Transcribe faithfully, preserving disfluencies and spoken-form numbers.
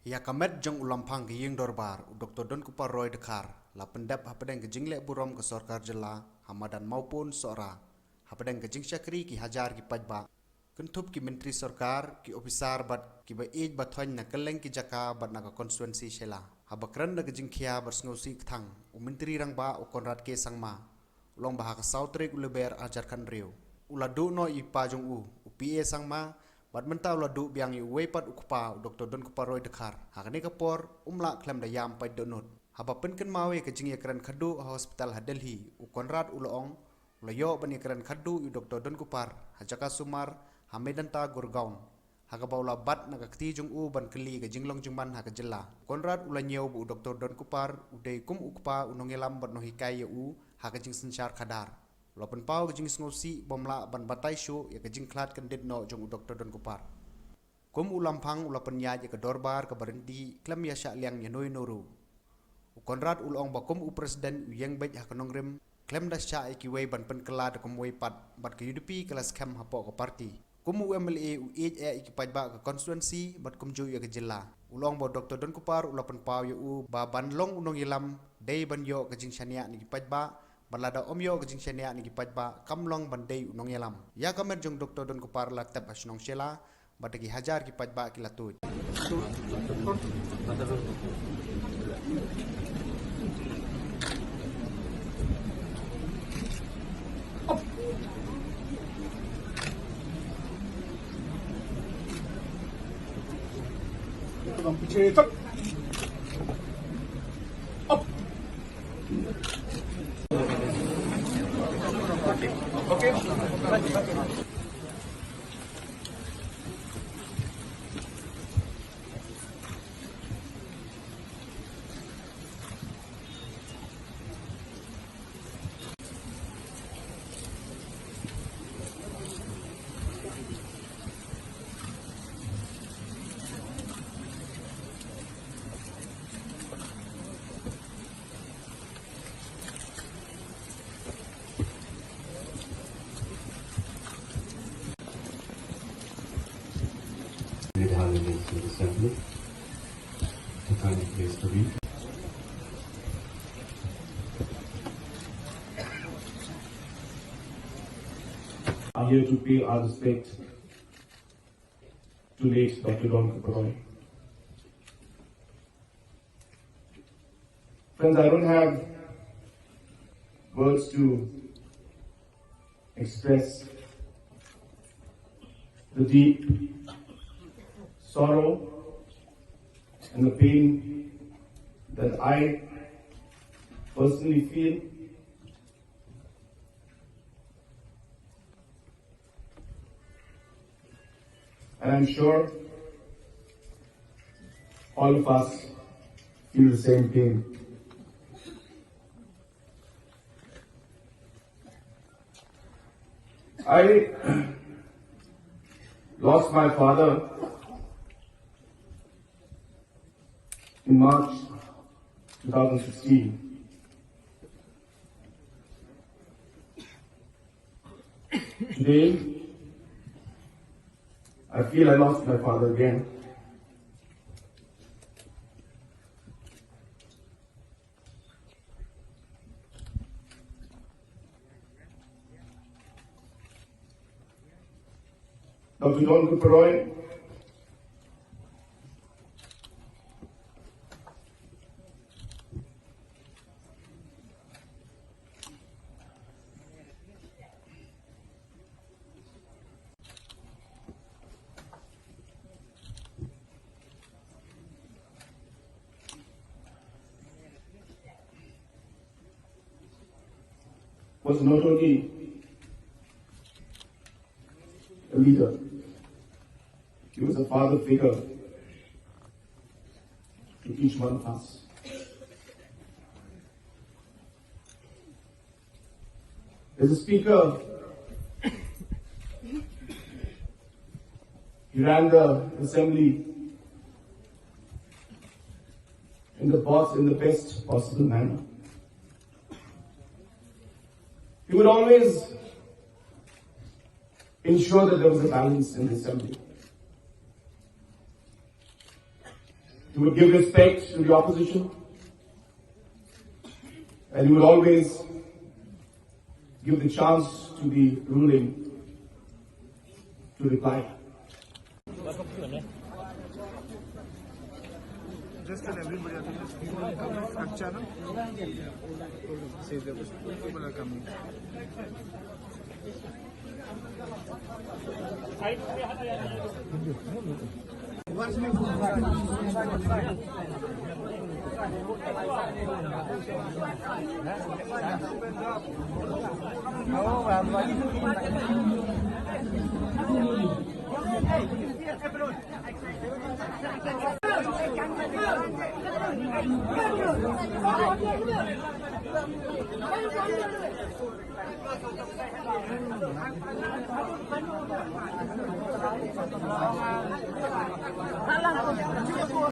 Ïa ka met jong u Lamphang ka ïing dorbar, u Doktor Donkupar Roy Dkhar, la pyndep hapdeng ka jingleh burom ka sorkar jylla ha madan Mawpun Sohra, hapdeng ka jingshakri ki hajar ki paidbah, kynthup ki myntri sorkar, ki ophisar bad kiba ïeit ba thoiñ na kylleng ki jaka bad na ka konstituensi Shella. Haba kren da ka jingkhia bad sngewsih kthang, u Myntri Rangbah u Conrad K Sangma u la ong ba ha ka saw tarik u Lber ar hajar khathynriew u la duh noh ïa i pa jong u, u P A Sangma, bad mynta u la duh biang ïa uwei pat u kpa, u Doktor Donkupar Roy Dkhar. Ha kane ka por um lah khlem da ïam paid dohnud. Haba pynkynmaw ïa ka jingïakren khadduh ha hospital ha Delhi, u Conrad u la ong u la ïoh ban ïakren khadduh ïa u Doktor Donkupar ha jaka sumar ha Medanta, Gurgaon, ha kaba u la bat na ka kti jong u ban kylli ka jinglong jingman ha ka jylla. Conrad u la ñiew ba u Doktor Donkupar u dei kum u kpa, u nongïalam bad nonghikai ïa u ha ka jingsynshar khadar. U la pynpaw ka jingsngewsih bym lah ban batai shuh ïa ka jingkhlad kyndit noh jong u Doktor Donkupar. Kum u Lamphang u la pynïaid ïa ka dorbar kaba ryntih khlem ïa shah liang ïano ïano ruh. U Conrad u la ong ba kum u President u ïeng beit ha ka nongrim, khlem da shah ïa kiwei ban pynkylla da kumwei pat, bad ka U D P ka la skhem hapoh ka party. Kum u M L A u ïeit eh ïa ki paidbah ka konstituensi bad kumjuh ïa ka jylla. U la ong ba u Doktor Donkupar u la pynpaw ïa u ba ban long u nongïalam dei ban ïoh ka jingshaniah na ki paidbah, bad lada um ïoh ka jingshaniah na ki paidbah kam long ban dei u nongïalam. Ïa ka met jong u Doktor Donkupar la tep ha shnong Shella, bad da ki hajar ki paidbah ki la tuid. With holidays in December, to find a place to be. Are here to pay our respect to late Doctor Donkupar Roy. Friends, I don't have words to express the deep sorrow and the pain that I personally feel. And I'm sure all of us feel the same pain. I lost my father in March two thousand sixteen. Today, I feel I lost my father again. Doctor Donkupar Roy was not only a leader, he was a father figure to each one of us. As a speaker, he ran the assembly in the pos-, in the best possible manner. He would always ensure that there was a balance in the assembly. He would give respect to the opposition, and he would always give the chance to the ruling to reply. Just tell everybody, I think it's structure, no? See, there was people are coming.